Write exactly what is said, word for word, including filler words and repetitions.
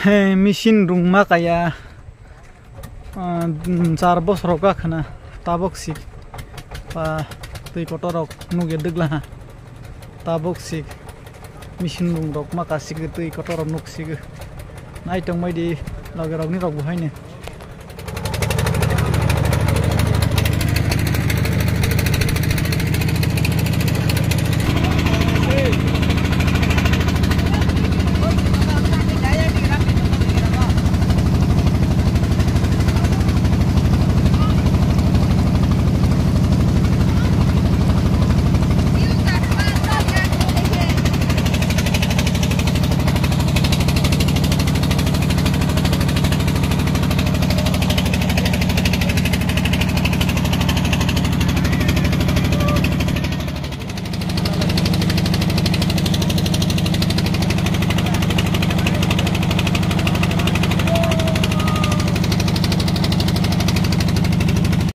He, machine rung ma kaya, ah, char bosor rok ga khna, tabok sik, ah, twi kotor rok nuk ya dwgla ha, tabok sik, machine rung rok ma ka sik, twi kotor rok nuk sik, nai tong mai di, loge rok ni rok bo hai ni.